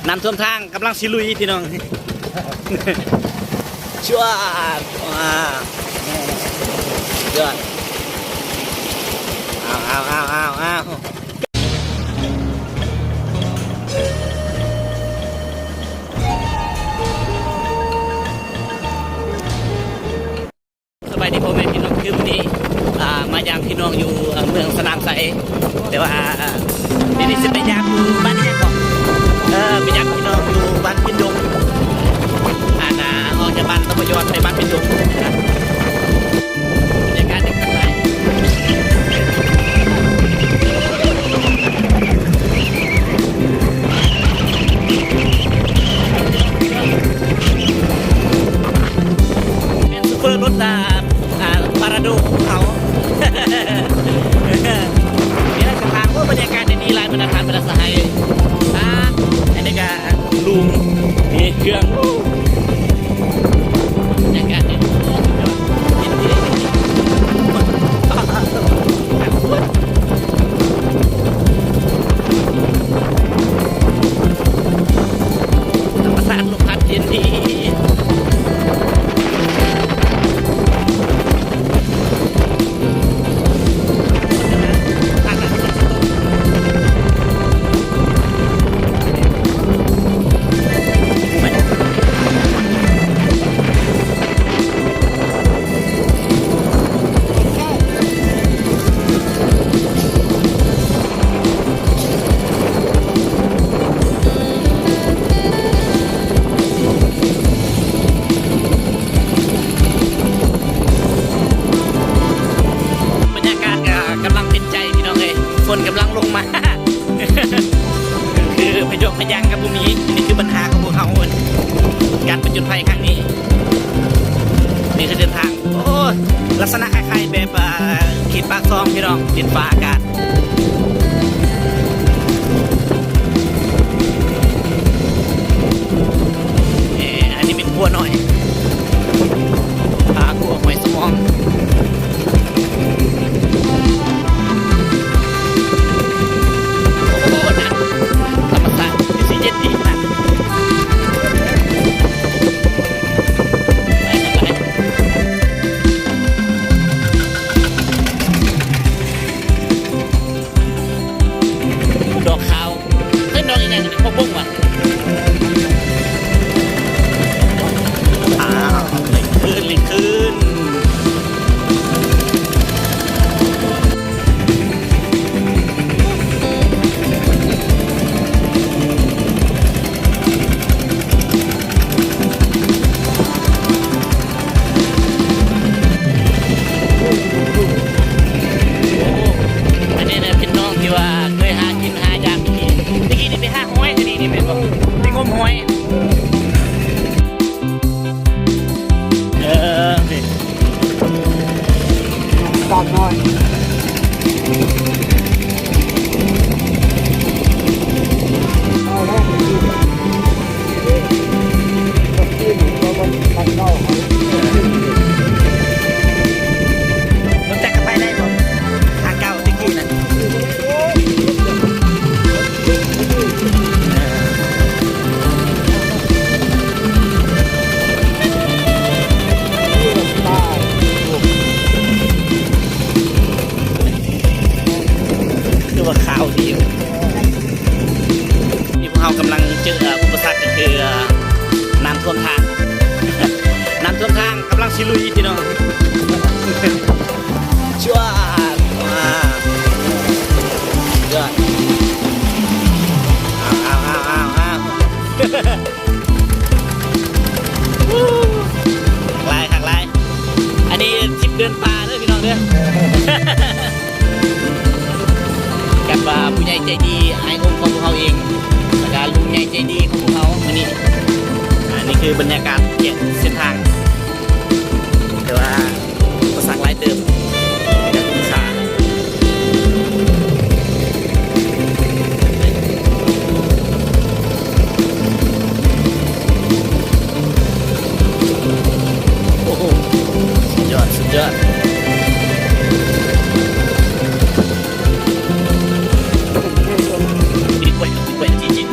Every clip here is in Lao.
ນ້ຳຖ້ວມທາງ ກຳລັງຊິລຸຍພີ່ນ້ອງ ຊວດ ວ້າ ຍອດ ອ້າວ ອ້າວ ອ້າວ ອ້າວ ອ້າວ. ສະບາຍດີພໍ່ແມ່ພີ່ນ້ອງ ຄືມື້ນີ້ ອ່າ ມາຢາມພີ່ນ້ອງຢູ່ ເອີ ເມືອງສະໜາມໄຊ ແຕ່ວ່າ ອ່າ ດຽວນີ້ຊິໄປຢາມຢູ່ບ້ານອີ່ຫຍັງເກາະ ເອີ ໄປຢາມພີ່ນ້ອງຢູ່ບ້ານພິນດົງ ອ່າ ອອກຈາກບ້ານຕະປະຍອດໄປບ້ານພິນດົງນະ. ບັນຍາກາດດີຄັກຫຼາຍ ແມ່ນໂຊເຟີລົດ ອ່າ ອ່າ ປາຣາໂດຂອງເຮົາ ນີ້ລະສະຖານ ໂອ້ ບັນຍາກາດດີໆຫຼາຍ ບັນດາທ່ານບັນດາສະຫາຍ ອ່າ ອັນນີ້ກະ ລຸງ ນີ້ເຄື່ອງ ບັນຍາກາດດີ ທຳມະຊາດ ລົມພັດເຢັນດີ. ບັນຍາກາດກະກຳລັງເປັນໃຈພີ່ນ້ອງເອີຍ ຝົນກຳລັງລົງມາ ຄືພະຍົກພະຍັງກະບໍ່ມີ. ນີ້ຄືບັນຫາຂອງພວກເຮົາ ການປະຈົນໄພຄັ້ງນີ້. ນີ້ຄືເສັ້ນທາງ ໂອ້ ລັກສະນະຄ້າຍໆແບບ ອ່າ ເຂດປາກຊ່ອງພີ່ນ້ອງ ດິນຟ້າອາກາດ. ເອີ ອັນນີ້ແມ່ນຂົວນ້ອຍ ອ່າ ຂົວຫ້ວຍສະໝອງ. ໂອ້ ທຳມະຊາດ ຄືຊິເຢັນດີຂະໜາດ ດອກຂາວ ເອີ້ນດອກອີ່ຫຍັງນີ້ ຜັກບົ້ງຫວາ? ອ້າວ ເລັ່ງຂຶ້ນ ເລັ່ງຂຶ້ນ. ອັນນີ້ແຫຼະພີ່ນ້ອງທີ່ວ່າເຄີຍຫາກິນຫາຢາກ ຕະກີ້ນີ້ໄປຫາຫອຍ ຕະກີ້ນີ້ແມ່ນບໍ່? ໄປງົມຫອຍ. ເອີ ນີ້ ຕາກໜ້ອຍ ລົດຈັກກະໄປໄດ້ບໍ່? ທາງເກົ່າຕະກີ້ນະ ຄືວ່າຂາວດີ. ນີ້ພວກເຮົາກຳລັງເຈີ ເອີ ອຸປະສັກ ກະຄື ເອີ ນ້ຳຖ້ວມທາງ ນ້ຳຖ້ວມທາງ ກຳລັງຊິລຸຍພີ່ນ້ອງ ຊວດ ວ້າ ຍອດ ອ້າວ ອ້າວ ອ້າວ ອ້າວ ອ້າວ ຫຼາຍຄັກຫຼາຍ ອັນນີ້ທຣິບເດີນປ່າເດີພີ່ນ້ອງເດີ. ກັບວ່າຜູ້ໃຫຍ່ໃຈດີ ອ້າຍອົງຂອງພວກເຮົາເອງ ແລ້ວກະລຸງໃຫຍ່ໃຈດີຂອງພວກເຮົາມື້ນີ້. ອັນນີ້ຄືບັນຍາກາດຂຽນເສັ້ນທາງ ແຕ່ວ່າອຸປະສັກຫຼາຍເຕີບ ແຕ່ກະຄຸ້ມຄ່າ. ໂອ້ໂຫ ສຸດຍອດ ສຸດຍອດ. ອີກກວ່າ ອີກກວ່ານາທີຈິງ.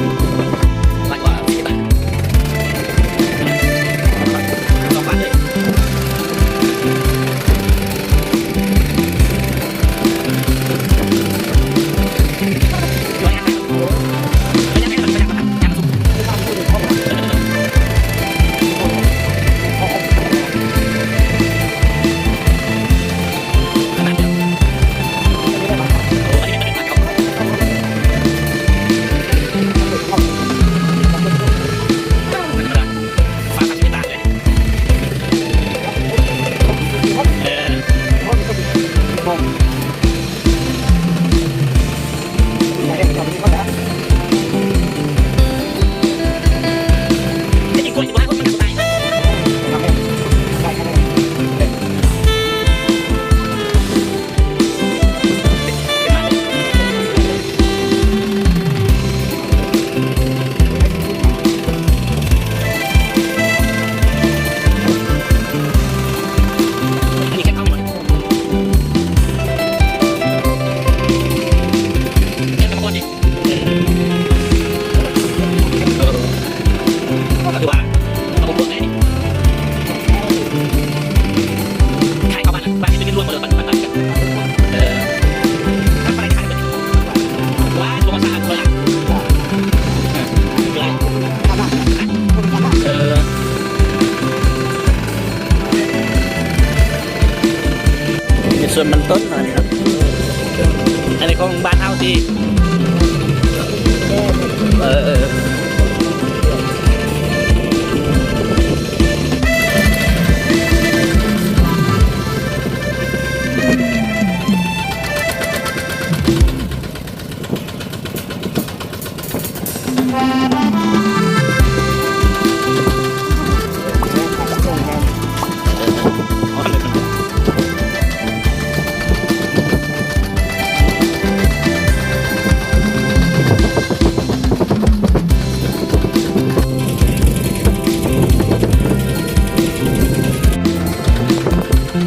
ຄ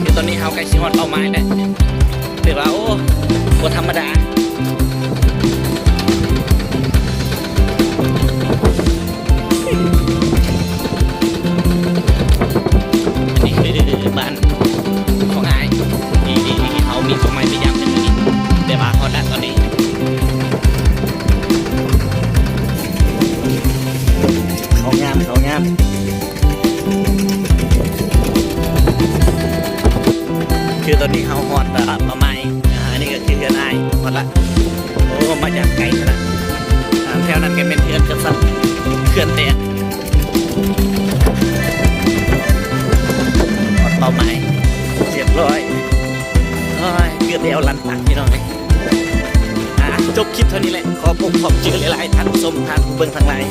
ືຕອນນີ້ເຮົາໃກ້ຊິຮອດເປົ້າໝາຍແລ້ວ ຖືວ່າ ໂອ້ ບໍ່ທຳມະດາ. ນີ້ຄືບ້ານຂອງອ້າຍ ທີ່ ທີ່ ທີ່ເຮົາມີຕົ້ນໄມ້ໄປຢາມ ແຕ່ວ່າຮອດແລ້ວຕອນນີ້ ເຂົາງາມ ເຂົາງາມ. ຄືຕອນນີ້ເຮົາຮອດ ເອີ ເປົ້າໝາຍ ອາ ອັນນີ້ກໍຄືເຮືອນອ້າຍ ຮອດລະ. ໂອ້ ມາຈາກໄກຂະໜາດ ອາ ແຖວນັ້ນກໍແມ່ນເຮືອນກະສັດ ເຂື່ອນແຕກ. ຮອດເປົ້າໝາຍ ຮຽບຮ້ອຍ. ໂອ້ຍ ເກືອບໄດ້ເອົາລັນຕັກ ພີ່ນ້ອງເອີຍ. ອາ ຈົບຄລິບເທົ່ານີ້ແຫຼະ. ຂອບອົກຂອບໃຈຫຼາຍໆ ທ່ານຜູ້ຊົມ ທ່ານຜູ້ເບິ່ງທັງຫຼາຍ.